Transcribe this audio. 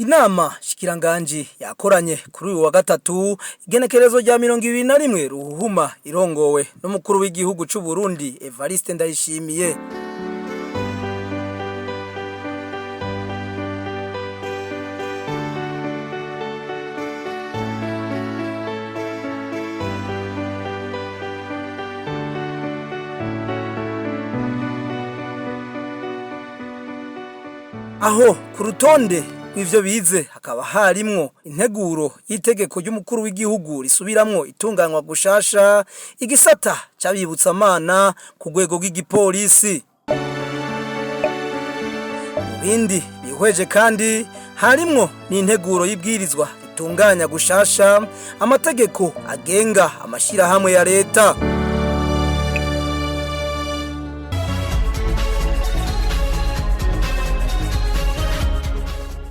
Inama shikiranganji yakoranye kuri uyu wa gatatu igenekerezo rya 21 Ruhuhuma irongowe n'umukuru w'igihugu c'u Burundi Evariste Ndayishimiye. Aho ku rutonde rw'ivyo bize hakaba harimwo integuro y'itegeko ry'umukuru w'igihugu risubiramwo itunganywa gushasha igisata c'abibutsamana ku rwego rw'igipolisi. Mu bindi bihweje kandi harimwo n'integuro y'ibwirizwa ritunganya gushasha amategeko agenga amashirahamwe ya leta.